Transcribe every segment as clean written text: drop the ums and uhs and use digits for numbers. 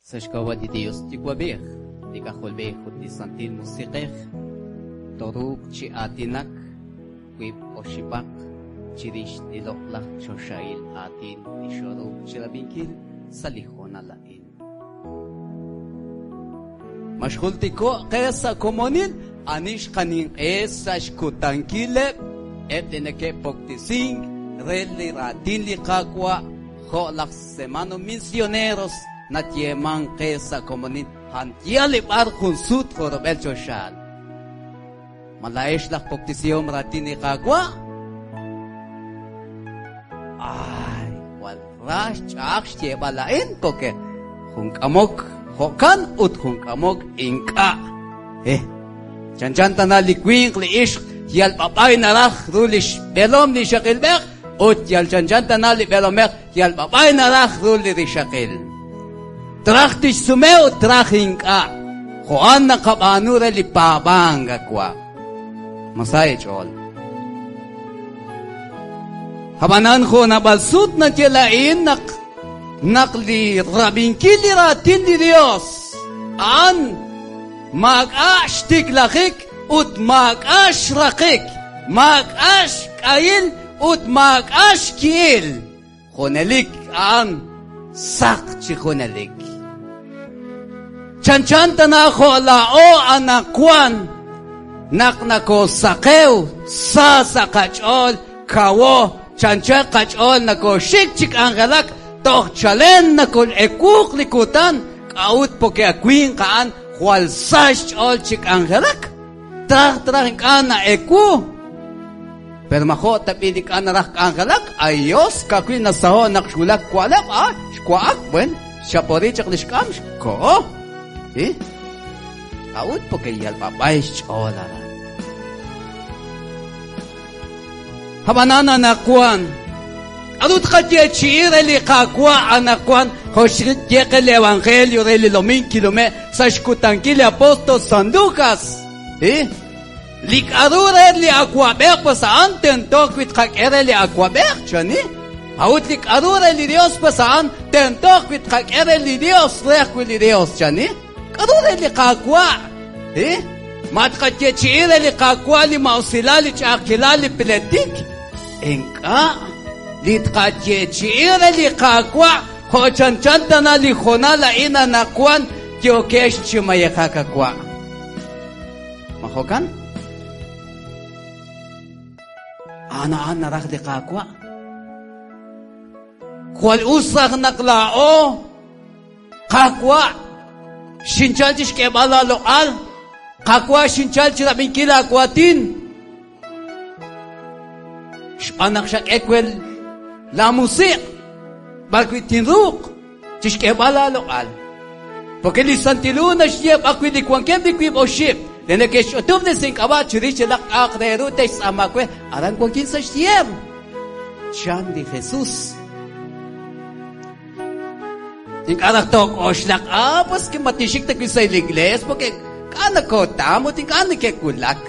Sa' xk'ab'a' li Dios Yuwa'b'ej, li K'ajolb'ej ut li Santil Musiq'ej, tooruuq chi aatinak wiib' oxib'aq chirix li loq'laj choxahil aatin li xooruuk chirab'inkil sa' li hoonal a'in. Ma xjultiko' qe sa' komonil ani xqaninq'e sa' xkutankileb' eb' li neke'puktesink re li raatin li Qaawa' jo' laj Semano Misioneros nayeeman qe sa' komonil a'an yal li b'ar jun sut jo' rub'el choxaal. Ma laa'ex laj puktesihom raatin li Qaawa'? Ay, jwal ra xch'a'aj xyeeb'al a'in, porque jun k'amok jo'kan ut jun k'amok ink'a'. Eh, chanchan tana li winq li ixq yal b'ab'ay naraj ru li xb'eelom li ixaqilb'ej ut yal chanchan tana li b'eelomej yal b'ab'ay naraj ru li rixaqil. Traj tixsume ut traj ink'a'. Jo'an naqab'aanu re li paab'ank awa'. Ma sa eech'ool. Ab'anan jo' naab'al sut naye laa'in naq naq li rab'inkil li raatin li Dios a'an maak'a' xtiklajik ut maak'a' xraqik, maak'a' xk'ahil ut maak'a' xki'il. Junelik a'an saq chi junelik. Chanchan tana jo' laa'o anaqwan naq nakoosaqew sa sa' qach'ool kawo chanchan qach'ool nakooxik chi k'anjelak toj chalen nakol'ewuuq li kutan k'a'ut poke a winq a'an jwal sa xch'ool chi k'anjelak traj traj ink'a' na'ewu Pero ma jo' tab'i' li k'a' naraj k'anjelak, ay Dios, ka'ajwi' nasaho' naq xwulak wa'leb', ah, xwa'ak, buen, xchapori chaq li xk'am, xkoho. ¿Sí? K'a'ut? Porque yal b'ab'ay xch'ool aran. Ab'anan anaqwan, k'aru tqayeechi'i re li Qaawa' anaqwan jo' xye qe li Evangelio re li domingo kilume' sa' xkutankil li apóstol San Lucas? ¿Sí? Li k'aru re li awab'ej pues a'an tento wi' tqak'e re li awab'ej, chani. A'ut li k'aru re li Dios pues a'an tento wi' tqak'e re li Dios re ajwi' li Dios, chani. K'aru re li Qaawa'? Eh? Ma tqayeechi'i re li Qaawa' li maa'usilal, li ch'a'ajkilal, li pleetik? Ink'a'. Li tqayeechi'i re li Qaawa' jo' chanchan tana li hoonal a'in anaqwan yookex chi mayejak awa'. Ma jo'kan? A'an a'an naraj li Qaawa'. Jwal us raj naq laa'o, Qaawa', xinchal chi xk'eeb'al aaloq'al, Qaawa', xinchal chi rab'inkil aawaatin. Xb'aan naq xak'e we laamusiq' b'arwi' tinruuq chi xk'eeb'al aaloq'al. Porque li Santil Hu naxye b'arwi' li wankeb' li wiib' oxib' li neke'xch'utub' li sink'ab'a' chirix yalaq k'a'aq re ru te'xtz'aama we, aran wankin sa' xyeheb', chan li Jesús. Ink'a' raj took'oxlaq, ah, pues que ma tinxik ta wi' sa' li iglees, porque k'a' nakootam ut ink'a' neke'wulak.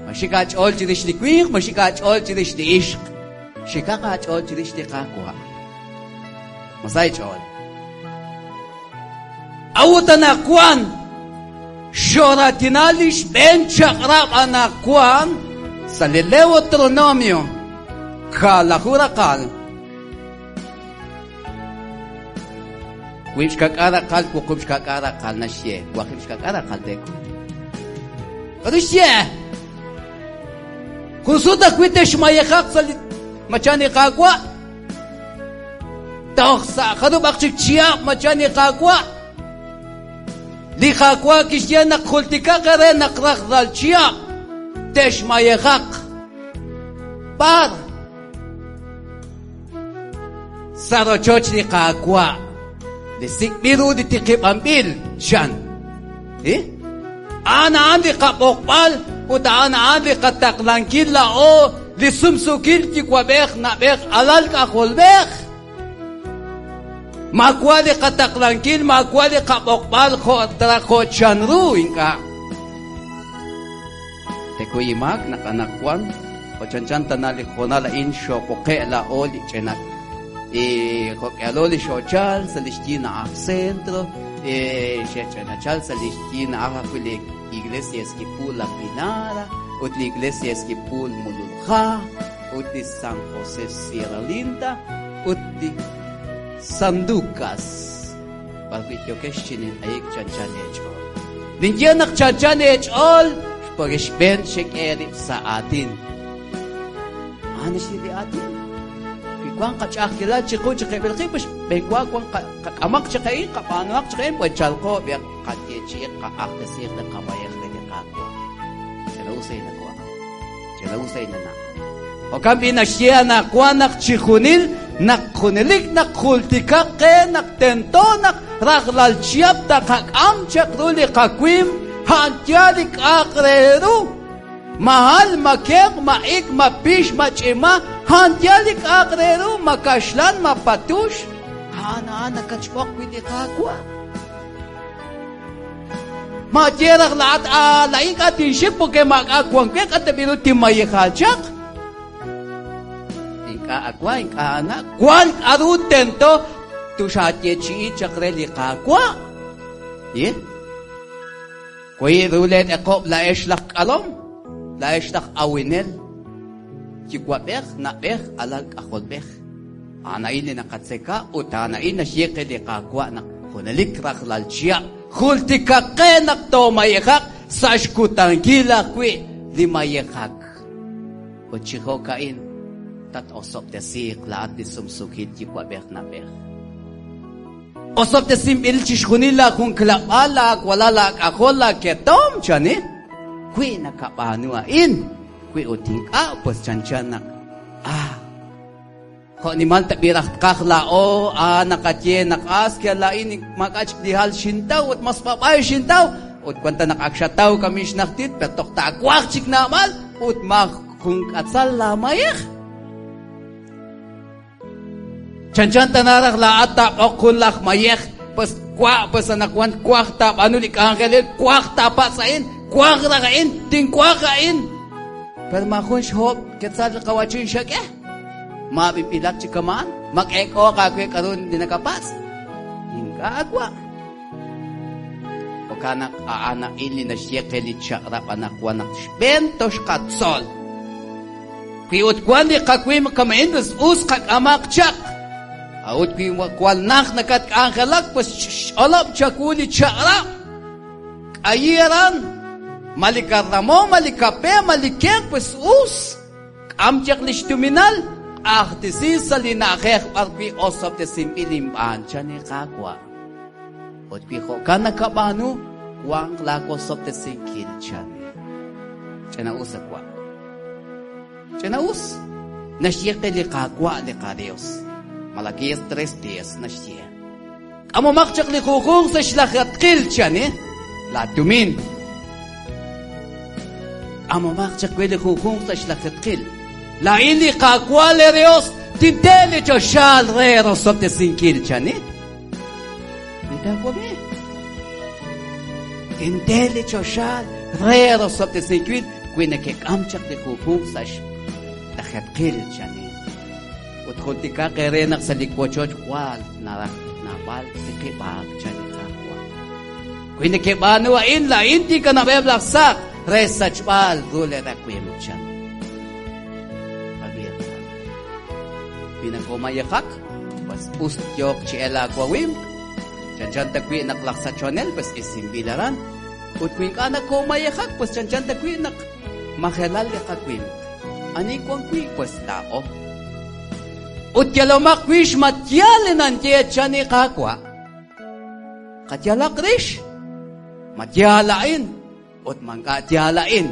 Ma xik aach'ool chirix li winq, ma xik aach'ool chirix li ixq. Xikaq aach'ool chirix li Qaawa'. Ma sa eech'ool. A'ut anaqwan xooratina li xb'een chaq'rab' anaqwan sa' li Deuteronomio kaalaju raqal. Wiib' xka'k'aal raqal, wuqub' xka'k'aal raqal naxye, waqib' xka'k'aal raqal teek'ul. K'aru xye? Jun sut ajwi' texmayejaq sa' li machan li Qaawa'. Toj sa' jarub'aq chik chihab' machan li Qaawa'. Li Qaawa' kixye naq jultikaq eere naq rajlal chihab' texmayejaq. B'ar? Sa' rochoch li Qaawa', li sik'b'il ru li tiqib'anb'il, chan. Eh? A'an a'an li qab'oqb'al ut a'an a'an li qataqlankil laa'o li sumsuukil yuwa'b'ej, na'b'ej, alal k'ajolb'ej. Maawa' li qataqlankil, maawa' li qab'oqb'al jo' traj jo' chanru ink'a'. Tekuy imaak naq anaqwan jo' chanchan tana li hoonal a'in xoob'oqe' laa'o li ch'ina jo'k'ihalo li xoochal sa' li xyi na'aj centro. Xe'ch'anachal sa' li xyi na'aj ajwi' li Iglesia Esquipu'l La Pinada ut li Iglesia Esquipu'l Mululja ut li San José Sierra Linda ut li San Lucas b'arwi' yookex chi ninq'ehik chanchan eech'ool. Ninye naq chanchan eech'ool xb'aan xb'een xek'e eerib' sa' aatin. A'an naxye li aatin. Wi wank qach'a'ajkilal chiqu chiqib'il qib', pues xb'eenwa wank qak'amaq chaq a'in, qab'aanuhaq chaq a'in, pues chalqo b'eq qayeechi'iq qaq'axtesiiq li qamayej re li Qaawa'. Ch'ina'us innawa', ch'ina'us innana'. Jo'kan b'i' naxye anaqwan naq chijunil naq junelik naq jultikaq qe naq tento naq rajlal chihab' taqak'am chaq ru li qawimq a'an yaal li k'a'aq re ru. Ma hal, ma keq, ma ik, ma pix, ma ch'ima, a'an yaal li k'a'aq re ru, ma kaxlan, ma patux, a'an a'an nakatxb'oq wi' li Qaawa'. Maaye raj laa'at, ah, laa'in k'a' tinxik porque maak'a' wank we, k'a' tab'i' ru tinmayeja chaq. Ink'a' awa, ink'a' ana', wank k'a'ru tento tuxaayeechi'i chaq re li Qaawa'. Ye? Wi ru leet'eqob' laa'ex laj k'alom, laa'ex laj awinel, yuwa'b'ej, na'b'ej, alal k'ajolb'ej. A'an a'in li naqatzeka ut a'an a'in naxye qe li Qaawa' naq junelik rajlal chihab' jultikaq qe naq toomayejaq sa' xkutankil ajwi' li mayejak. Ut chi jo'ka'in tat-osob'tesiiq laa'at li sumsuukil yuwa'b'ej na'b'ej. Osob'tesinb'il chixjunil laajunkab'al, laawalal, laak'ajol, laaketom, chani. Wi nakab'aanu a'in, wi ut ink'a', pues chanchan naq ah, jo' nimal tab'i raj tqaj laa'o, ah, naqaye naq ah, es que laa'in maak'a' chik li hal xintaw ut mas b'ab'ay xintaw, ut wan ta naq ak xataw kami xnajtil, pero toj taawaj chik naab'al ut maj jun k'atzal laamayej. Chanchan tana raj laa'at taab'oq jun laj mayej, pues wa', pues anaqwan twaj taab'aanu li k'anjel a'in, twaj taapatz' a'in, twaj raj a'in, tinwaj a'in. Pero maajun xhoob' ketzal li qawachin xak'e. Ma ab'inb'ilat chi kama'an? Ma k'eek'ooq aawe k'aru li nakapatz'? Ink'a' awa'. Jo'kan naq a'an a'in li naxye qe li chaq'rab' anaqwan naq xb'een toxqatzol. Wi ut wan li qawimq kama'in, pues us qak'amaq chaq. A'ut wi jwal najt nakatk'anjelak, pues xch'olob' chawu li chaq'rab'. K'ayi aran, ma li karnamo, ma li kape, ma li keq, pues us. K'am chaq li xtuminal, q'ajtesi sa' li na'ajej b'arwi' osob'tesinb'il inb'aan, chan li Qaawa'. Ut wi jo'kan nakab'aanu, wanq laawosob'tesinkil, chan. Ch'ina'us awa'. Ch'ina'us. Naxye qe li Qaawa' li qaDios. Malaquías 3:10 naxye. K'amomaq chaq li junjunq sa' xlajeetqil, chan, eh? La tumin. K'amomaq chaq we li junjunq sa' xlajeetqil. Laa'in li Qaawa' li Dios tinte li choxaal re rosob'tesinkil, chan, eh? Nitawab'i. Tinte li choxaal re rosob'tesinkil wi nekek'am chaq li junjunq sa' xlajeetqil, chan. Ut jultikaq eere naq sa' li wochoch jwal naraj naab'al tiqib'aak, chan li Qaawa'. Wi nekeb'aanu a'in, laa'in tinkanab'eb' laj saaq re xsachb'al ru li rawimq, chan. Wi nakoomayejak, pues us yooq chi el aawawimq, chanchan ta wi' naq laj sachonel pues isinb'il aran. Ut wi ink'a' nakoomayejak, pues chanchan ta wi' naq majelal li qawimq. Ani wan wi', pues laa'o. Ut yalomaq wix ma yaal li nanye chan li Qaawa'. Qayalaq rix ma yaal a'in ut ma ink'a' yaal a'in.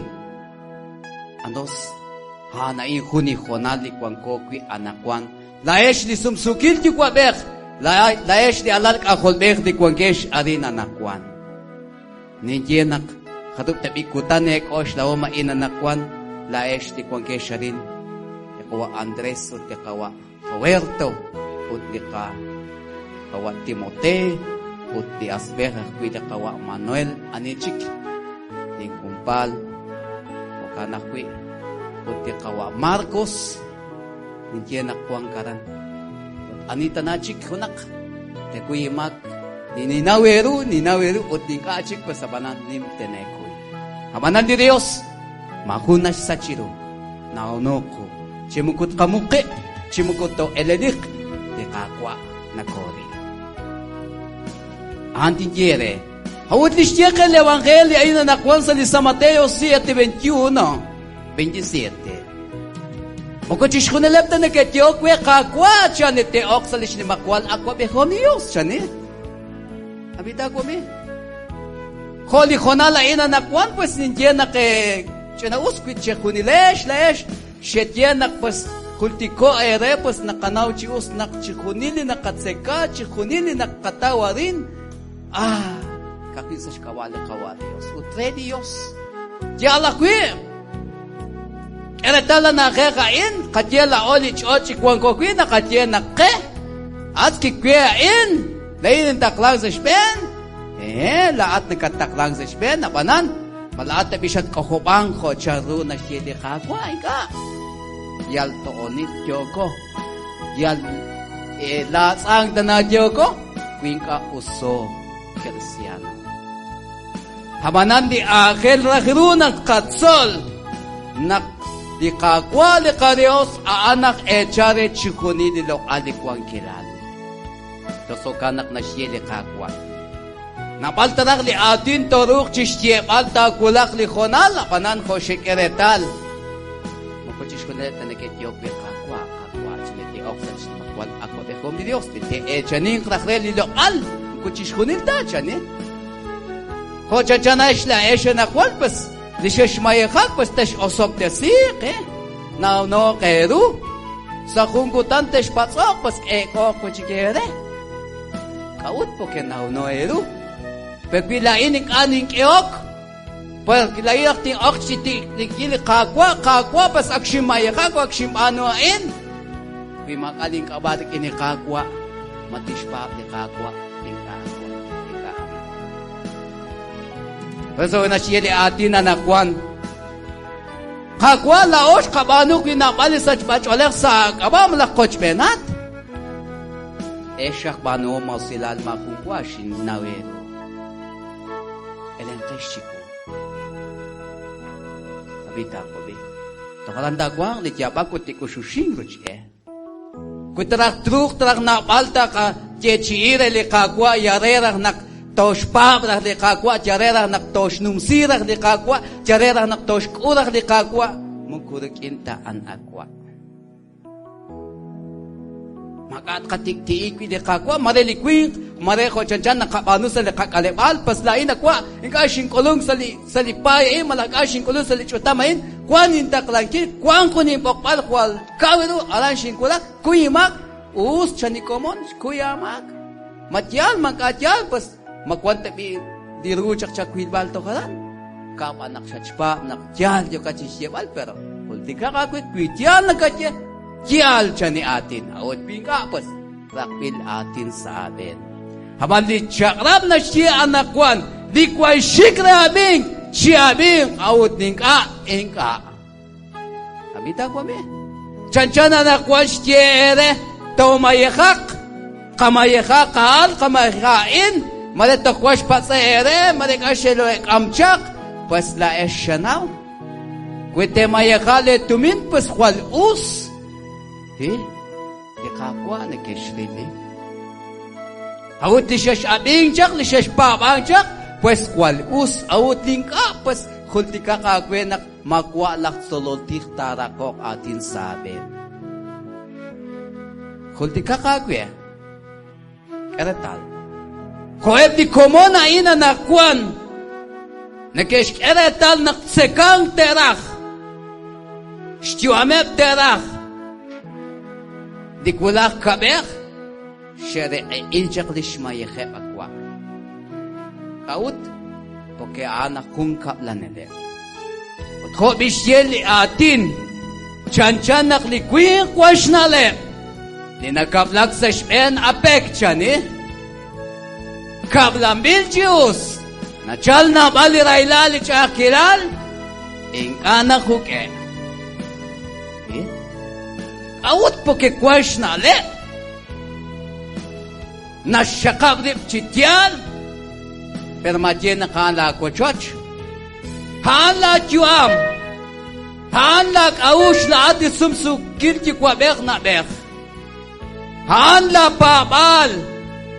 Andos, a'an a'in jun li hoonal li wanko wi' anaqwan. Laa'ex li sumsuukil yuwa'b'ej, laa'ex li alal k'ajolb'ej li wankex arin anaqwan. Ninye naq jarub' tab'i' kutan eek'oxlahom a'in anaqwan, laa'ex li wankex arin, li qawa' Andrés ut li qawa' Roberto ut li qawa' Timoteo ut li asb'ej ajwi' li qawa' Manuel, ani chik linkumpaal, jo'kan ajwi' ut li qawa' Marcos, ninye naq wank aran. Ut ani tana chik junaq, tekuy inmaak. Li ninnaw eeru, ninnaw eeru ut ink'a' chik pues ab'anan nim teneekuy. Ab'anan li Dios maajun naxsach ru. Nawno qu. Chi moko tqamuq qib', chi moko too'eleliq, li Qaawa' nakooril. A'an tinye eere. A'ut li xye qe li Evangelio a'in anaqwan sa' li San Mateo 7, 21, 27. Moko chixjunileb' ta neke'yehok we Qaawa' chan li te'ok sa' li xnimajwal awab'ejihom li Yos, chan. Ab'i taawab'i. Jo' li hoonal a'in anaqwan pues ninye naq ch'ina'us wi chejunilex laa'ex xeye naq pues jultiko' eere pues naqanaw chi us naq chijunil li naqatzeka, chijunil li naqataw arin, ah, ka'ajwi' sa' xk'ab'a' li Qawa' Dios ut re li Dios. Yaal ajwi'. K'e reetal la na'ajej a'in, qaye laa'o li ch'och' chi wanko wi' naqaye naq qe. At kiwe a'in, laa'in nintaqlank sa' xb'een. Ee, laa'at nakattaqlank sa' xb'een, ab'anan, ma laa'at tab'i xatk'ojob'ank jo' chanru naxye li Qaawa'? Ink'a'. Yal to'onil yooko. Yal laatz'ank tana yooko, wi ink'a' uso kristiano. Ab'anan li aajel raj ru naq tqatzol naq li Qaawa' li qaDios a'an aj eechal re chixjunil li loq'al li wankilal. Toj jo'kan naq naxye li Qaawa'. Naab'al ta raj li aatin tooruuq chixyeeb'al taawulaq li hoonal, ab'anan jo' xek'e reetal, moko chixjunileb' ta neke'yehok wi Qaawa', Qaawa' chi neke'ok sa' xnimajwal awab'ejihom li Dios, li te'eechaninq raj re li loq'al, moko chixjunil ta, chan, eh? Jo' chanchan laa'ex anaqwan, pues li xexmayejak, pues tex'osob'tesiiq, eh? Nawnooq eeru. Sa' jun kutan texpatz'oq, pues k'eek'ooq wi' chik eere. K'a'ut? Porque nawno eeru. Pero wi laa'in ink'a' nink'ehok, pues laa'in naq tin'ok chi tik'tikil li Qaawa', Qaawa', pues ak xinmayejak, ak xinb'aanu a'in. Wi maak'a' link'ab'a' rik'in li Qaawa', ma tixpaab' li Qaawa' ink'a', ink'a'. Por eso naxye li aatin anaqwan. Qaawa' laa'o xqab'aanu wi naab'al li sachb'ach'oolej sa' aak'ab'a' malaj qochb'eenat. Ex aj b'aanuhom maa'usilal maajun wa xinnaw eeru. Elenqex chiwu. Ab'i taaqob'i. Toj aran taawanq li yaab'ak ut li k'uxuxink ruch'e. Wi taraj truuq taraj naab'al taqayeechi'i re li Qaawa' ya re raj naq tooxpaab' raj li Qaawa', ya re raj naq tooxnumsi raj li Qaawa', ya re raj naq tooxk'ul raj li Qaawa', moko rik'in ta a'an awa'. Maak'a' tqatik'ti'i wi' li Qaawa', mare li winq, mare jo' chanchan naqab'aanu sa' li qak'aleb'aal, pas laa'in awa' ink'a' xink'ulunk sa' li sa' li paay a'in malaj ink'a' xink'ulunk sa' li ch'utam a'in, wank intaqlankil, wank jun inb'oqb'al jwal kaw ru, aran xinwulak, kuy inmaak, us chan li komon, xkuy aamaak. Ma yaal, ma ink'a' yaal, pues ma wank tab'i' li ru chaq chawilb'al toj aran? Ka'b'an naq xatxpaab' naq yaal yookat chi xyeeb'al, pero jultikaq aawe wi yaal nakaye, yaal chan li aatin, a'ut wi ink'a', pues raqb'il aatin sa' aab'een. Ab'an li chaq'rab' naxye anaqwan, li wan xik re ab'ink, chi'ab'inq, a'ut li ink'a', ink'a'. Ab'i taawab'i. Chanchan anaqwan xye eere, toomayejaq, qamayejaq a'an, qamayejaq a'in, mare toj wan xpatz'e eere, mare k'a' xeloek'am chaq, pues laa'ex xanaw. Wi teemayeja lee tumin, pues jwal us. Hi, li Qaawa' nekexril. A'ut li xex'ab'ink chaq, li xexpaab'ank chaq, pues jwal us. A'ut li ink'a', pues jultikaq aawe naq maawa' laj tzolol tij taaraqoq aatin sa' aab'een. Jultikaq aawe. K'e reetal. Jo'eb' li komon a'in anaqwan neke'xk'e reetal naq tzekank te'raj, xyu'ameb' te'raj. Li wulaj kab'ej xe'req'e'in chaq li xmayejeb' awa'. K'a'ut? Porque a'an aj jun kab'laneleb'. Ut jo' b'ixye li aatin, chanchan naq li winq wan xna'leb', li nakab'lak sa' xb'een apek, chan, eh? Kab'lanb'il chi us, nachal naab'al li rahilal li ch'a'ajkilal, ink'a' najuk'e'. Eh? K'a'ut? Porque wan xna'leb'. Naxxaqab' rib' chi yaal, pero maaye naq a'an laa wochoch. A'an laa yu'am. A'an laa k'a'uxl laa'at li sumsuukil yuwa'b'ej na'b'ej. A'an laa paab'aal,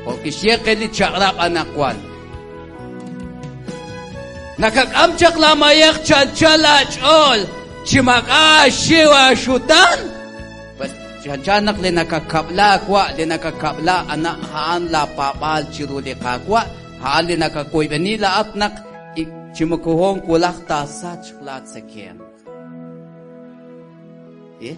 jo' kixye qe li chaq'rab' anaqwan. Nakak'am chaq laa mayej chanchal laa ch'ool chi maak'a' aaxiw aaxutaan. Pues chanchan naq li nakakab'la wa' li nakakab'la ana' a'an laa paab'aal chiru li Qaawa', a'an li nakawoyb'eni laa'at naq chi moko hoon wulaj taasachq laa tzekemq. Eh?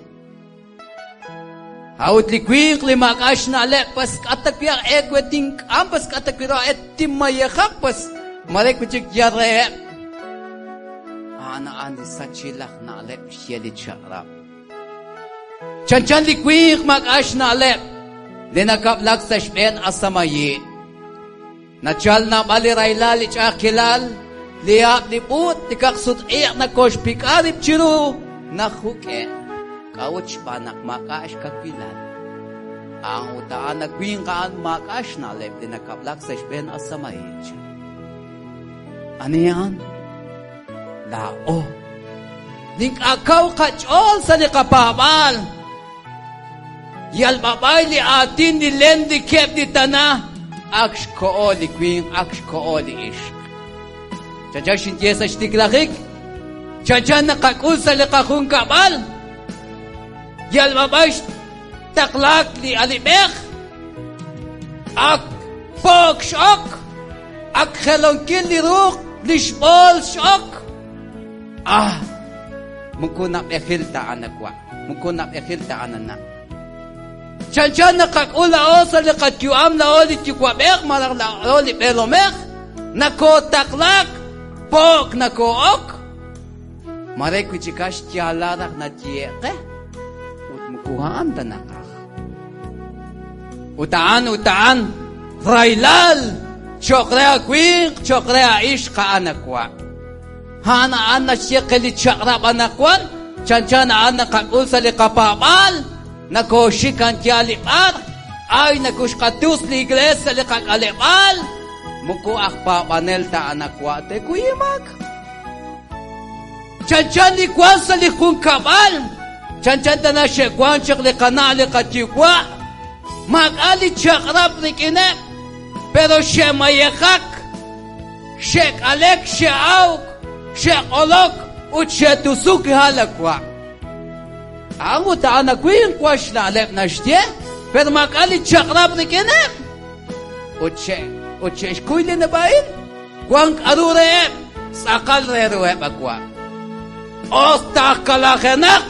A'ut li winq li maak'a' xna'leb', pues k'a' ta wi' aj e we tink'am, pues k'a' ta wi' ru aj e tinmayejaq, pues mare wi' chik yal reheb'. A'an a'an li sachil aj na'leb' xye li chaq'rab'. Chanchan li winq maak'a' xna'leb' li nakab'lak sa' xb'een asamayi'. Nachal naab'al li rahilal, li ch'a'ajkilal, li hab', li b'ut, li kaqsut-iq' nakoxpik'a rib' chiru, najuk'e'. K'a'ut xb'aan naq maak'a' xkawilal? A'an ut a'an a winq a'an maak'a' xna'leb' li nakab'lak sa' xb'een asamahi', chan. Ani a'an? Laa'o. Li ink'a' kaw qach'ool sa' li qapaab'aal. Yal b'ab'ay li aatin li len li keb' li tana, ak xko'o li winq, ak xko'o li ixq. Chanchan xinye sa' xtiklajik, chanchan naqak'ul sa' li qajunkab'al. Yal b'ab'ay xtaqlaak li alib'ej, ak pook x'ok, ak jelonkil li ruq, li xb'ool x'ok. Ah, moko nab'ejil ta anawa', moko nab'ejil ta anana'. Chanchan naqak'ul laa'o sa' li qayu'am laa'o li yuwa'b'ej malaj laa'o li b'eelomej, nakootaqlaak, po'k nakoo'ok. Mare wi' chik xyaalal raj nayehe' qe ut moko a'an ta naqaj. Ut a'an ut a'an rahilal cho'q re a winq, cho'q re a ixq a'an awa'. A'an a'an naxye qe li chaq'rab' anaqwan, chanchan a'an naqak'ul sa' li qapaab'aal, nakooxik anyaal li b'ar, ay nakuxqatus li iglees sa' li qak'aleb'aal, moko aj paab'anel ta anawa' tekuyimak. Chanchan li wank sa' li junkab'al, chanchan tana xe'wank chaq li qana' li qayuwa', maak'a' li chaq'rab' rik'ineb', pero xe'mayejak, xe'k'alek, xe'awk, xe'q'olok ut xe'tusuk halawa'. A'an ut a'an awinq wan xna'leb' naxye, pero maak'a' li chaq'rab' rik'ineb'. Ut xe' ut xe'xkuy li neb'a'il, wank k'aru reheb', tz'aqal re ruheb' awa'. Os ta aj kalajenaq,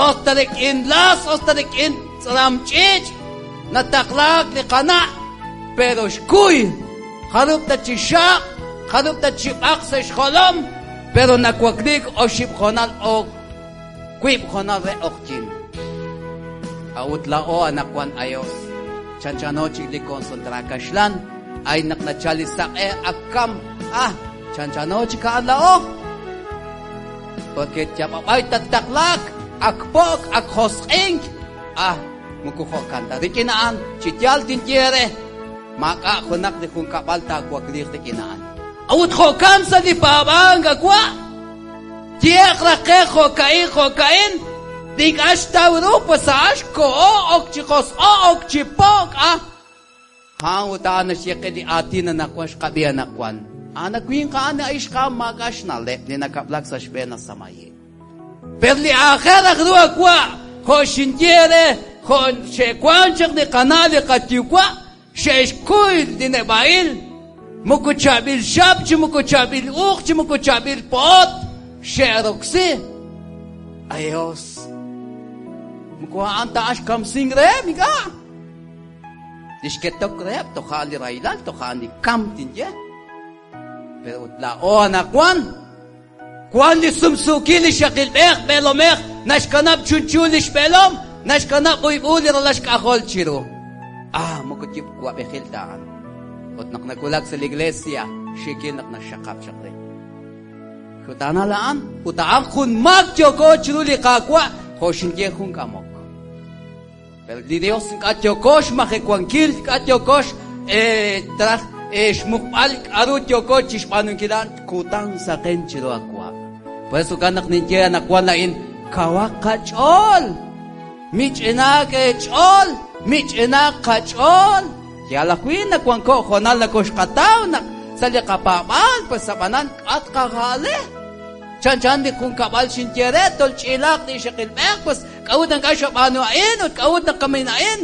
os ta rik'in las, os ta rik'in tz'alam ch'iich', nataqlaak li qana', pero xkuy, jarub' ta chi xaaq', jarub' ta chi b'aq sa' xjolom, pero nawakliik oxib' hoonal o wiib' hoonal re q'oqyink. A'ut laa'o anaqwan ayos, chanchano chik li konsontara kaxlan, ay naq nachal li saq'e ak kam, ah, chanchano chik a'an laa'o. Porque yab'ab'ay tattaqlaak, ak po'k, ak josq'ink, ah, moko jo'kan ta. Rik'in a'an, chi yaal tinye eere, maak'a' junaq li junkab'al taawakliiq rik'in a'an. A'ut jo'kan sa' li paab'ank awa', Yeeq raj qe jo'ka'in jo'ka'in, li ink'a' xtaw ru, pues a'an xkoho ok chi josq'o ok chi po'k, ah. A'an ut a'an naxye qe li aatin anaqwan xqab'i anaqwan. A'an a winq a'an a ixq a'an maak'a' xna'leb' li nakab'lak sa' xb'een asamayi'. Per li aajel raj ru awa' jo' xinye eere jo' xe'wank chaq li qana' li qayuwa' Xe'xkuy li neb'a'il, moko chaab'il xap chi moko chaab'il uq chi moko chaab'il po'ot xe'roksi. Ayos! Moko a'an ta a'an xkamsink reheb', ink'a'. Li xketok reheb' toja' li rahilal, toja' li kamk tinye. Pero ut laa'o anaqwan, Wank li sumsuukil li xaqilb'ej b'eelomej naxkanab' chunchu li xb'eelom, naxkanab' b'uyb'u li ralal xk'ajol chiru. Ah, moko yuwa'b'ejil ta a'an. Ut naq nawulak sa' li iglesia, xiikil naq naxxaqab' chaq rib'. Xutaanal a'an, ut a'an jun maak yooko chiru li Qaawa', jo' xinye jun k'amok. Pero li Dios ink'a' yooko xmajewankil, ink'a' yooko traj xmuqb'al k'aru yooko chi xb'aanunkil a'an kutan saqen chiru awa'. Por eso jo'kan naq ninye anaqwan laa'in kawaq qach'ool, mich'inaak eech'ool, mich'inaak qach'ool. Yal ajwi' nawanko' hoonal nakoxqataw naq sa' li qapaab'aal, pues ab'anan k'a' tqaja'le. Chanchan li junkab'al xinye re, tolch'iilaaq li ixaqilb'ej, pues k'a'ut naq ink'a' xab'aanu a'in ut k'a'ut naq kamin a'in.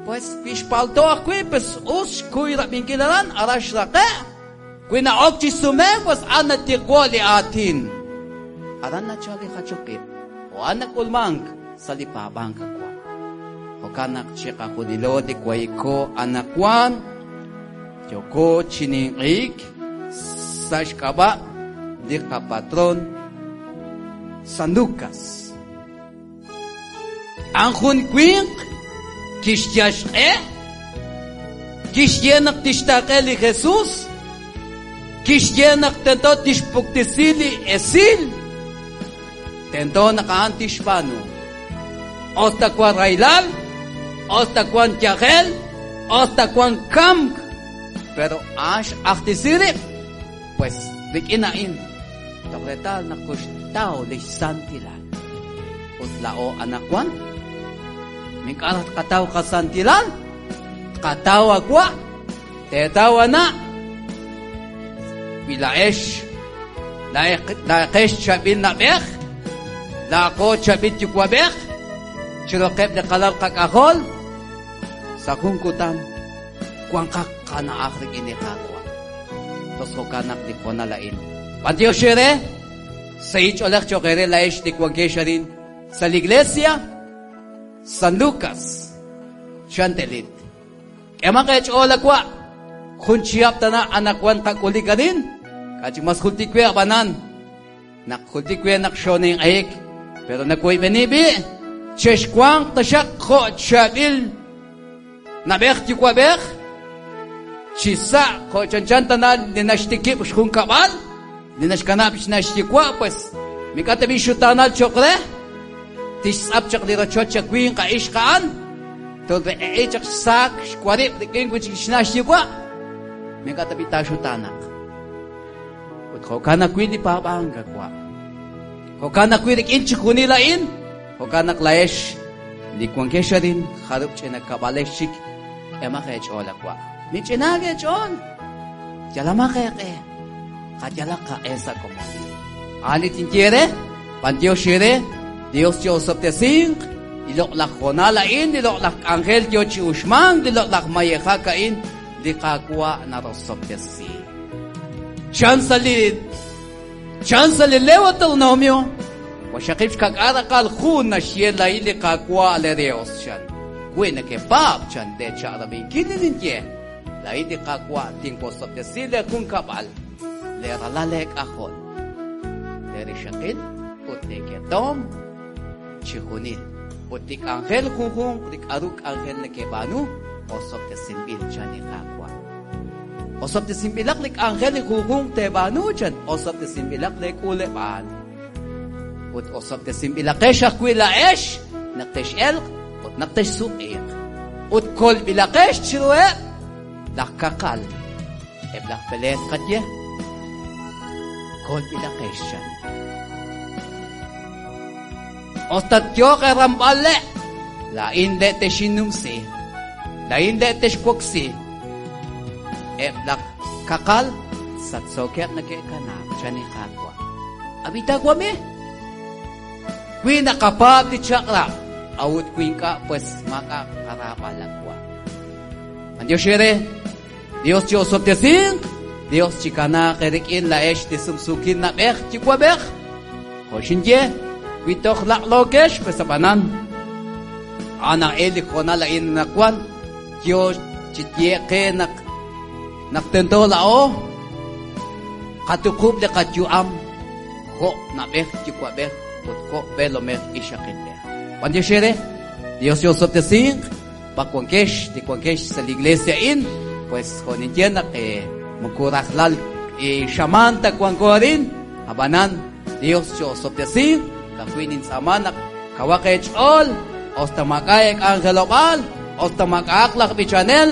Pues wi xpalto ajwi', pues us xkuy rab'inkil aran, aran xraqe'. Wi na'ok chi sumenk, pues a'an natiqwo' li aatin. Aran nachal li jachok ib', jo' a'an nak'ulmank sa' li paab'ank awa'. Jo'kan naq chiqajunilo li wayko anaqwan yooko chi ninq'ehik sa' xk'ab'a' li qapatron San Lucas. A'an jun winq kixyal xq'e, kixye naq tixtaaqe li Jesus, kixye naq tento tixpuktesi li esil, tento naq a'an tixb'aanu. Us ta wan rahilal, us ta wan yajel, us ta wan kamk, pero a'an xq'ajtesi rib', pues rik'in a'in toj reetal naq koxtaw lix santilal. Ut laa'o anaqwan ink'a' raj tqataw qasantilal, tqataw awa', teetaw ana'. Wi laa'ex laa'eqex chaab'il na'b'ej, laa'aqo chaab'il yuwa'b'ej, chiruqeb' li qalal qak'ajol, sa' jun kutan wanqaq qana'aj rik'in li Qaawa'. Tos jo'kan naq li hoonal a'in. B'antiox eere, sahil ch'oolej cho'q eere laa'ex li wankex arin sa' li iglesia San Lucas, Chantelit. K'emaq eech'ool awa', jun chihab' tana anaqwan qak'ulik arin, k'a' chik mas jultik we ab'anan, naq jultik we naq xooninq'ehik, pero nawoyb'eni b'i', chexwanq taxaq jo' chaab'il na'b'ej yuwa'b'ej, chi sa' jo' chanchan tana li naxtikib' xjunkab'al, li naxkanab' xna' xyuwa', pues mik'a' tab'i' xutaanal cho'q re, tixtz'ap chaq li rochoch a winq a ixq a'an, tolre'e'i chaq xsaak xwarib' rik'in wi' chik xna' xyuwa', mik'a' tab'i' taaxutaanaq. Ut jo'kan ajwi' li paab'ank awa'. Jo'kan ajwi' rik'in chixjunil a'in, jo'kan naq laa'ex li wankex arin jarub' ch'ina kab'alex chik, k'emaq eech'ool awa'. Mich'inaak eech'ool, yalamaq eeq'e, qayalaq qaq'e sa' komonil. A'an li tinye eere, b'antiox eere, Dios chi'osob'tesinq li loq'laj hoonal a'in, li loq'laj k'anjel yoo chi uxmank, li loq'laj mayejak a'in, li Qaawa' narosob'tesi. Chan sa' li chan sa' li Deuteronomio, waxaqib' xkak'al raqal jun naxye laa'in li Qaawa' le Dios, chan. Wi nekepaab', chan, lee chaq'rab'inkil li ninye, laa'in li Qaawa' tinwosob'tesi lee junkab'al, lee ralal eek'ajol, lee rixaqil ut lee ketom chijunil. Ut li k'anjel junjunq li k'a'ru k'anjel nekeb'aanu, osob'tesinb'il, chan li Qaawa'. Osob'tesinb'ilaq li k'anjel li junjunq teeb'aanu, chan, osob'tesinb'ilaq lee k'uuleb'aal. Ut osob'tesinb'ilaqex ajwi' laa'ex naq tex'elq ut naq texsuq'iiq. Ut kolb'ilaqex chiruheb' laj kaqal, eb' laj peleet qaye. Kolb'ilaqex, chan. Us ta yooq eeramb'al le', laa'in le' texinnumsi, laa'in le' texwoksi. Eb' laj kaqal sachsookeb' neke'kanaak, chan li Qaawa'. Ab'i taawab'i, wi naqapaab' li chaq'rab', a'ut wi ink'a', pues maak'a' qaraab'al awa'. B'antiox eere, Dios chi'osob'tesinq, Dios chikanaaq eerik'in laa'ex li sumsuukil na'b'ej yuwa'b'ej. Jo' xinye, wi toj laq'lookex, pues ab'anan, a'an a'in li hoonal a'in anaqwan, yoo chi yeeq qe naq naq tento laa'o qatuqub' li qayu'am jo' na'b'ej yuwa'b'ej ut jo' b'eelomej ixaqilb'ej. B'antiox eere, Dios chi'osob'tesinq. B'ar wankex li wankex sa' li iglesia a'in, pues jo' ninye naq moko rajlal xamaan ta wanko arin, ab'anan Dios chi'osob'tesinq, ka'ajwi' nintz'aama naq kawaq eech'ool. Us ta maak'a' eek'anjelob'aal, us ta maak'a'aq laj b'ichanel,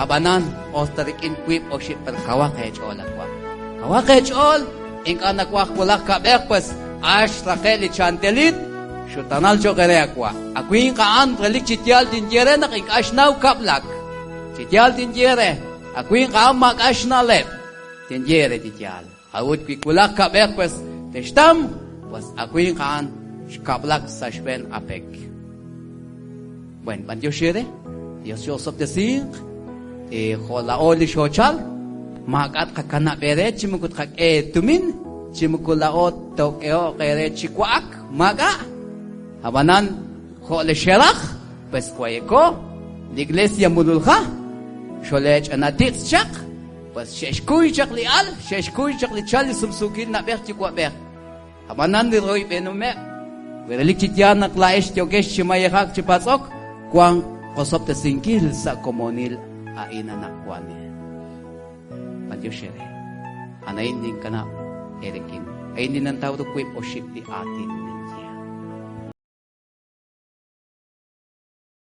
ab'anan us ta rik'in wiib' oxib' pero kawaq eech'ool awa. Kawaq eech'ool, ink'a' nawaj wulaj kab'ej pues ax raqe' li chantelit, xutanal cho'q eere awa. A winq a'an relik chi yaal tinye re naq ink'a' xnaw kab'lak. Chi yaal tinye re, a winq a'an maak'a' xna'leb'. Tinye eere chi yaal. A'ut wi wulaj kab'ej pues textam, pues a winq a'an xkab'lak sa' xb'een a pek. Bueno, b'antiox eere, Dios chi'osob'tesinq, jo' laa'o li xoochal, maak'a' tqakanab' eere chi moko tqak'e eetumin, chi moko laa'o took'eho'q eere chi wa'ak, maak'a'. Ab'anan, jo' li xeraj, pues wayeko, li iglesia mululja, xoleech'ana tiqs chaq, Pues xe'xkuy chaq li al, xe'xkuy chaq li chal li sumsuukil na'b'ej yuwa'b'ej. Ab'anan li royb'enumeb', wi relik chi yaal naq laa'ex yookex chi mayejak chi patz'ok, wank qosob'tesinkil sa' komonil a'in anaqwan. B'antiox eere. A'an a'in ninkanab' eerik'in. A'in li nantaw ru wiib' oxib' li aatin ninye.